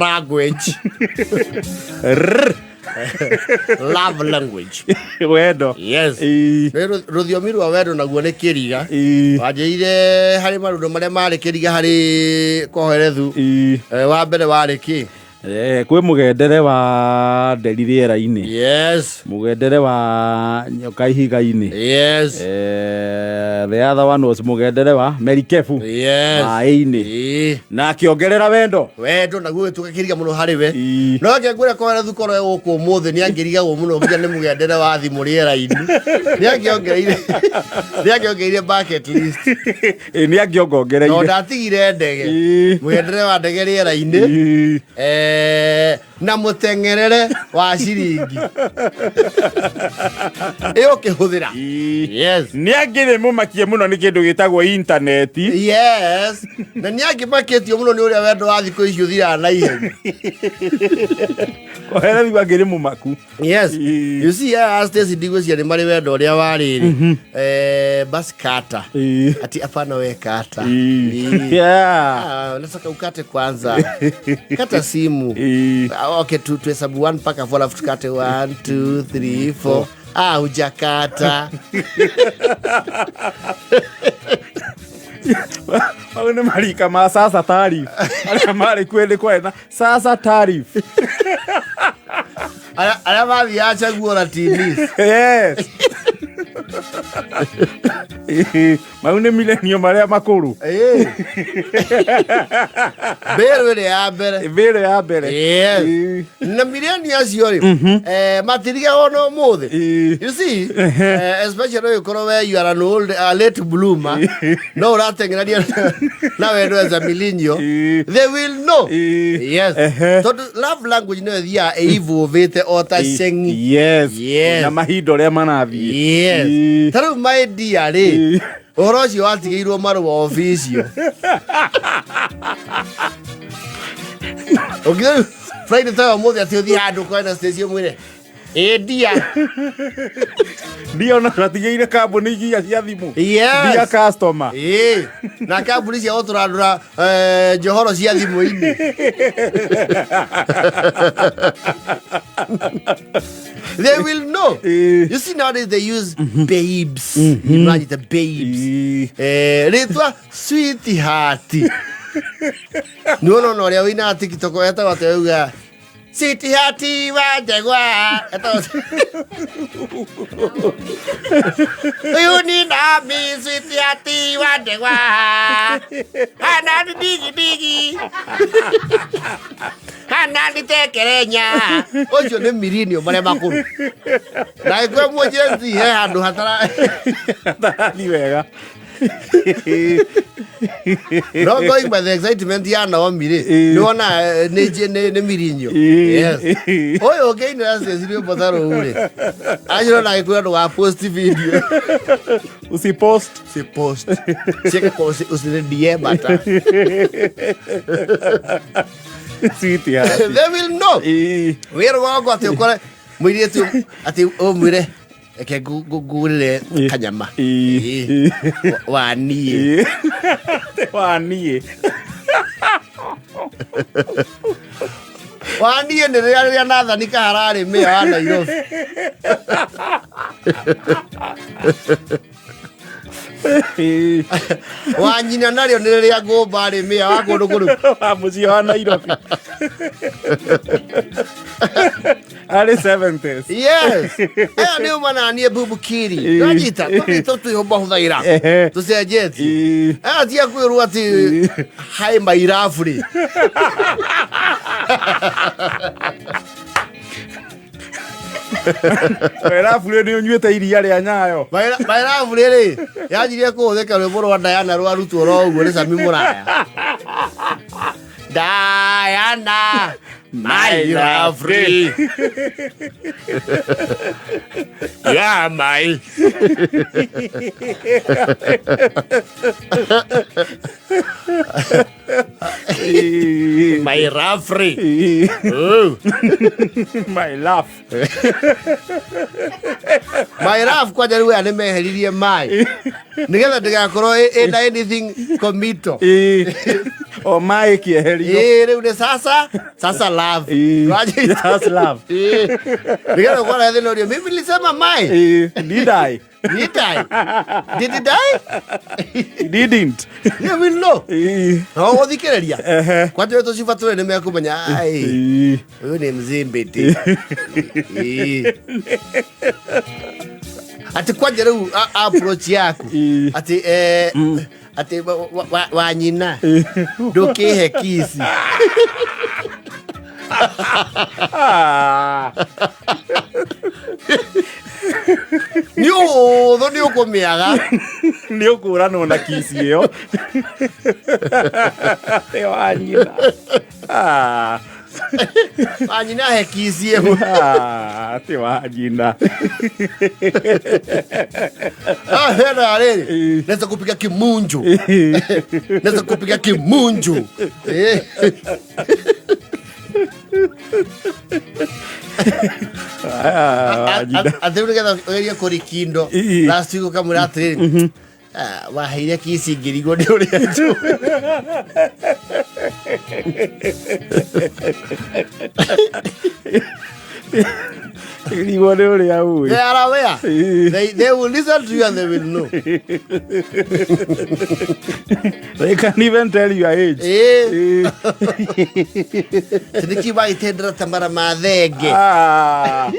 Language. Rrr. Love language. Wendo. Yes. Ĩĩ. Nĩ rũthiomi rwa wendo naguo nĩ kĩriga. Ĩĩ. Wanjĩrire harĩ maũndũ marĩa marĩ kĩriga harĩ Kohelethu. Ĩĩ. Wa mbere warĩ kĩ? Kwĩ mũgendere wa nderi rĩera-inĩ. Yes. Mũgendere wa nyoka ihiga-inĩ. Yes. The other one was mũgendere wa merikebu. Yes. Maĩ-inĩ. Ĩĩ. Na akĩongerera wendo. Wendo naguo ũgĩtuĩka kĩriga mũno harĩ we. Ĩĩ. No reke ngwĩre Kohelethu korwo e gũkũ ũmũthĩ nĩ angĩrigagwo mũno nginya nĩ mũgendere wa thimũ rĩera-inĩ. Nĩ angĩongereire nĩ angĩongereire bucket list. Ĩĩ, nĩ angĩongongereire. No ndatigire ndege. Ĩĩ. Mũgendere wa ndege rĩera-inĩ. Ĩĩ. Na mũteng'erere wa ciringi ĩyo ũkĩhũthĩra. Ĩĩ. Yes. Nĩ angĩrĩ mũmakie mũno nĩ kĩndũ gĩtagwo intaneti. Yes. Na nĩ angĩmakĩtio mũno nĩ ũrĩa wendo wa thikũ ici ũthiraga na ihenya. Koherethu angĩrĩ mũmaku. Yes. Ĩĩ. You see, aya Stacy ndigwĩciria nĩ marĩ wendo ũrĩa wa rĩrĩ. Basi kata. Ĩĩ. Ati hapana we kata. Ĩĩ. Ĩĩ. Yeah. Ah, nataka ukate kwanza. Kata simu. Ĩĩ. Ah, okay, tuhesabu 1 mpaka 4 alafu tukate 1 2 3 4. Ah, hujakata. Mau nĩ marika ma sasa tarif arĩa marĩ kuo nĩ kwarĩ na sasa tarif. Arĩa mathiaga chaguo na tinis. Yes. Mau nĩ milenio marĩa makũrũ. Ĩĩ. Mbĩrũ ĩrĩa ya mbere. Mbĩrũ ya mbere. Yes. Ĩĩ. Na millennium acio rĩ, matirigagwo na ũmũthĩ. Ĩĩ. You see, especially ũgĩkorwo we you are an old, a late bloomer, no ũrateng'erania na wendo as a millennial, Ĩĩ. they will know. Ĩĩ. Yes. Ehe. Tondũ love language nĩyo ĩthiaga ĩivũvĩte o ta ceng'i. Yes. Yes. Na mahinda ũrĩa marathiĩ. Yes. Ĩĩ. Ta rĩu my dear rĩ, Ĩĩ. ũhoro ũcio watigĩirwo marũa obicio. Ũngĩ rĩu Friday ta ũmũthĩ atĩ ũthiĩ handũ kwena station mwĩre ĩ dear. Ndio na twatigĩire kambuni iria cia thimũ. Yes. Dear customer. Ĩĩ. Na kambuni cia gũtũrandũra njohoro cia thimũ-inĩ. They will know. Ĩĩ. You see nowadays they use babes. You know, the babes. Ĩĩ. Rĩtwa sweetheart. Nĩ wona ona ũrĩa ũinaga TikTok etagwo atĩa auga sweetheart wa njegwa etagwo Ũyũ ni nami sweetheart wa njegwa Hanani bigi bigi Hanani tekerenya. Ũcio nĩ mirinio marĩa makũrũ. Na ĩkwe Gen Z he handũ hatara Hatarathi wega. No going by the excitement ya Naomi rĩ, Ĩĩ. nĩ wona nĩ mirinyo. Ĩĩ. Yes. Ũyũ ũngĩinĩra Stacy rwĩmbo ta rũu rĩ, acio na gĩkwĩra ndũga post video. Usipost. Si post. Ciĩke kwa usi DM ata. Sweetheart. They will know. Ĩĩ. Wĩ rũgongo atĩ ũkore mũirĩtu atĩ ũmwĩre reke ngũgũrĩre Ĩĩ. kanyama. Ĩĩ. Ĩĩ. Wa niĩ. Ĩĩ. Wa niĩ. Wa niĩ nĩ rĩrĩa rĩrĩa Nathani Kahara arĩ mayor wa Nairobi. Ĩĩ. Wa nyina narĩo nĩ rĩrĩa Ngũmba arĩ mayor wa kũndũ kũrũ. Wa mũciĩ wa Nairobi. Arĩ 70s. Yes. Ĩyo nĩ uma na niĩ Bubukiri. Ĩĩ. Ndwanyita tũrĩtũ twĩho mahũthagĩra. Ehe. Tũcenjetie. Ĩĩ. Aya tia kwĩrwo atĩ hai mairabu rĩ. Werabu rĩ nĩ ũnyuĩte iria rĩa nyayo. Mairabu rĩ yanjirie kũhũthĩka rwĩmbo rwa Diana rwarutwo ro ũguo nĩ Sami Mũraya. Diana. My lovely. Yeah, my. My lovely. Oh. My love. My love kwanja rĩu aya nĩ meheririe my nĩgetha ndĩgakorwo ĩna anything committal. Ĩĩ. O maĩ kĩeherio. Ĩĩ, rĩu nĩ sasa sasa love. Ĩĩ. Wajita. That's love. Ĩĩ. Nĩgetha ũkora thĩna ũrĩa mimi nilisema my. Ĩĩ. Did I? Did I? Did I? Didn't. You will know. Ĩĩ. Na ũgũthikĩrĩria. Ehe. Kwanja ũyũ tũciba tũrĩ nĩ mekũmenya ai Ĩĩ. ũyũ nĩ mzimbĩti. Ĩĩ. Atĩ kwanja rĩu approach yaku Ĩĩ. atĩ atĩ wa nyina ndũkĩhe kici. Ah. Nĩ ũhũthũ nĩ ũkũmĩaga. Nĩ ũkũranwo na kici ĩyo. Ĩyo wa nyina. Ah. Wa nyina he kici ĩmwe. Ah, atĩ wa nyina. Ah, hena rĩrĩ. Ĩĩ. Naweza kupiga kimunju. Naweza kupiga kimunju. Eh. Ah, wa nyina. Atĩ rĩu nĩgetha ũgerie kũrikindo Ĩĩ. last week ũkamwĩra atĩrĩrĩ, "Ah, waheire kici ngĩrigwo nĩ ũrĩa njũĩ." Rigwo nĩ ũrĩa ũĩ. They are aware. Ĩĩ. They will listen to you and they will know. They can even tell your age. Ĩĩ. Ĩĩ. Atĩ nĩkĩ wagĩtendera ta mara ma thenge. Ah.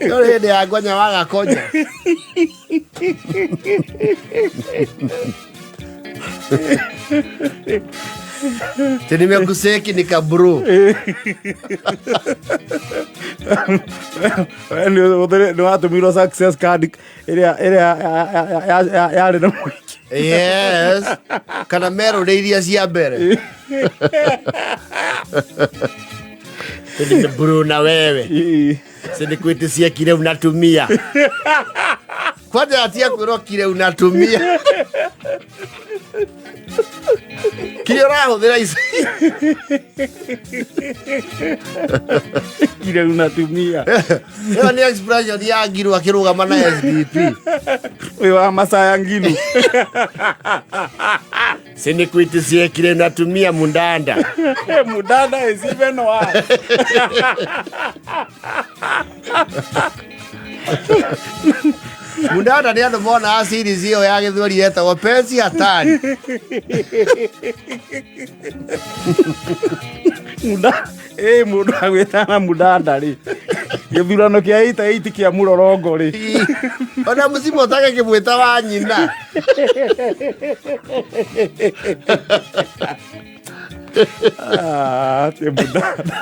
No hĩndĩ ya ngonya wagakonya. Atĩ nimekuseki nikabru. We nĩ watũmirwo success card ĩrĩa ĩrĩa yarĩ na mũingĩ. Yes. Kana melody iria cia mbere. Nimebru na wewe. Ĩĩ. Sinikwĩtĩcie kile unatumia. Kwanja atia kwĩrwo kile unatumia. Kile ũrahũthĩra ici. Kile unatumia. Ĩyo nĩ expression ya Ngiru akĩrũgama na SDP. Ũyũ wa Masaya Ngilu. Sinikwĩtĩcie kile unatumia mundanda. Mudada is even worse. Mundanda nĩ andũ monaga series ĩyo ya gĩthweri yetagwo Penzi Hatari. Muda ĩ mũndũ agwĩtana mudanda rĩ gĩthurano kĩa 88 kĩa mũrorongo rĩ Ona mũcimo ũtangĩkĩmwĩta wa nyina. Ah, atĩ mudanda.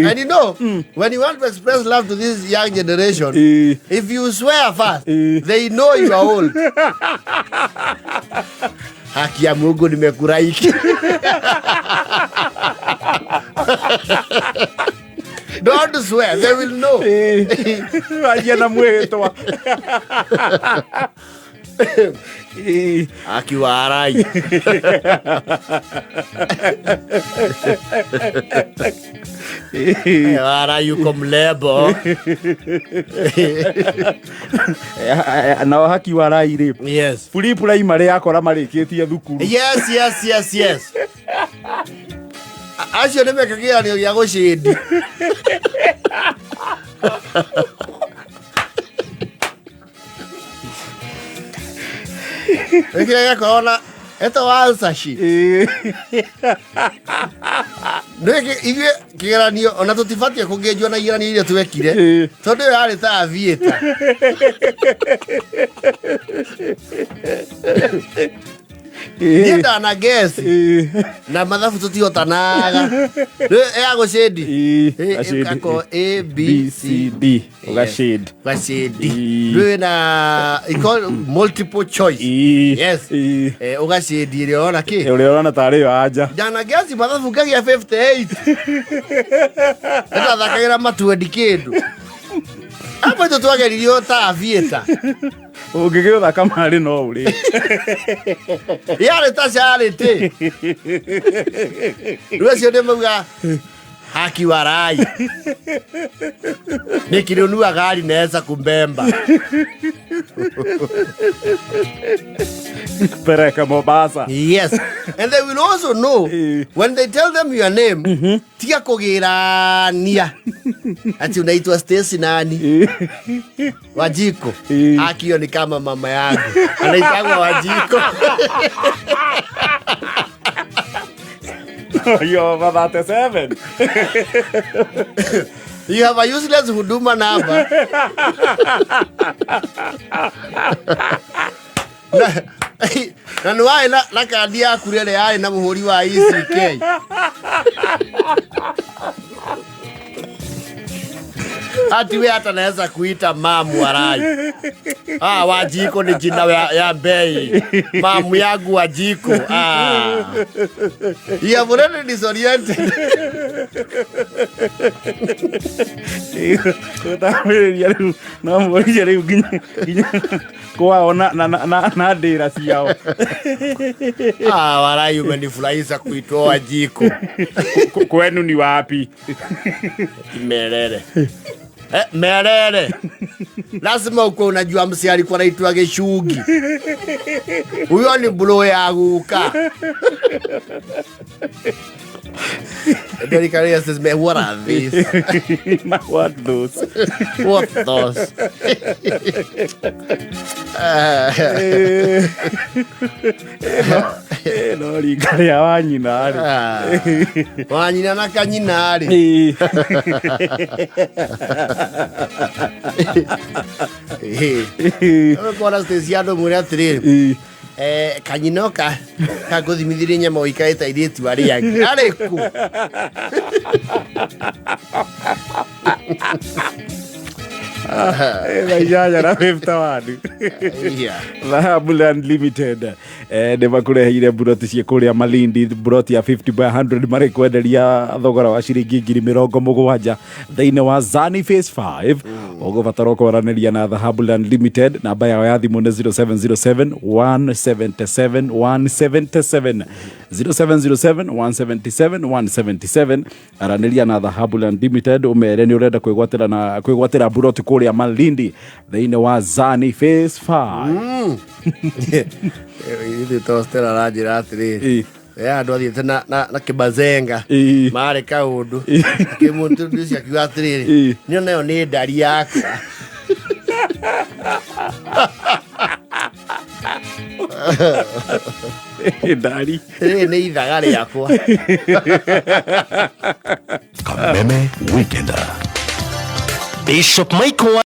And you know, when you want to express love to this young generation, Ĩĩ. if you swear first, Eh. they know you are old. Haki ya Mungu nimekuraiki. Don't swear, they will know. Ĩĩ. Wanjia na mwĩhĩtwa. Ĩĩ. Haki wa arai. Ĩĩ. Warai uko mlebo. Nao haki wa rai rĩ Yes. buri primary yakora marĩkĩtie thukuru. Yes, yes, yes, yes. Acio nĩ meka kĩgeranio gĩa gũcindi. Gĩkĩrĩa gĩakorwo na etagwo answer sheet. Ĩĩ. Nĩ ithuĩ kĩgeranio ona tũtibatiĩ kũngĩnjwo na igeranio iria twekire Ĩĩ. tondũ ĩyo yarĩ ta aviator. Niĩ ndana guess Ĩĩ. Na mathabu tũtihotanaga. Rĩu ya gũcĩndi. Ĩĩ, gacĩndi. Ĩkako A B B C C D ũgacĩndi. Gacĩndi. Ĩĩ. Rĩu wĩna iko multiple choice. Ĩĩ. Yes. Ĩĩ. Eh, ũgacĩndi ĩrĩa ũrona kĩ. Ũrĩa ũrona tarĩ yo anja. Ndana guess mathabu ngagia 58. Ndathathakagĩra matuendi kĩndũ. Amwe itũ twageririo ta aviator. Ũngĩgĩũtha kamarĩ no ũrĩ. Yarĩ ta charity. Rĩu acio nĩ mauga haki warai. Nikinunua gari naweza kumbemba. Pereka Mombasa. Yes. And they will also know Eh. when they tell them your name, tiga kũgĩrania. Ati unaitwa Stacy nani? Wajiko. Eh. Haki hiyo ni kama mama yangu. Anaitagwa Wajiko. You're over 37. You have a useless huduma number. Na na nĩ warĩ na kandi yaku rĩrĩa yarĩ na mũhũri wa ECK. Ati we hata naweza kuita mamu warai. Ah, Wajiko ni jina ya bei. Mamu yangu Wajiko. Ah. You have already disoriented. Ũtambĩrĩria rĩu no mũrie rĩu nginya kwao na ndĩra ciao. Ah, warai umenifurahisha kuitwa Wajiko. Kwenu ni wapi? Merere. Eh, Merere. Lazima uko unajua msi alikuwa anaitwa Gĩcungi. Huyo ni bro ya guka. Derek Arias says, man, what are these? What those? What those? No rika rĩa wanyina rĩ. Ah. Wanyina na kanyina rĩ. Ĩĩ. Kona Stacy andũ mwĩre atĩrĩrĩ. Ĩĩ. Eh, kanyina ka kangũthimithirie nyama ũikarĩte airĩtu arĩa angĩ arĩ kũ? Thaa inyanya na 51. Yeah. Dhahabu Land Limited nĩ makũreheire mburoti ciĩ kũrĩa Malindi, mburoti ya 50 by 100 marĩ kwenderia thogora wa ciringi 70,000 thĩinĩ wa Zani Phase 5. Ũgũbatara kwaranĩria na Dhahabu Land Limited, namba yao ya thimũ nĩ 0707 177 177, 0707 177 177. Aranĩria na Dhahabu Land Limited ũmere nĩ ũrenda kwĩgwatĩra na kwĩgwatĩra mburoti kũrĩa Malindi thĩinĩ wa Zani Phase 5. Ithuĩ to Stella aranjĩra atĩrĩrĩ, Ĩĩ. andũ athiĩte na kĩbazenga Ĩĩ. marĩ kaũndũ kĩmũndũ ũcio akiuga atĩrĩrĩ, Ĩĩ. nĩo nayo nĩ ndari yakwa. Ndari. Rĩrĩ nĩ ithaga rĩakwa. Kameme Weekender. Bishop Michael.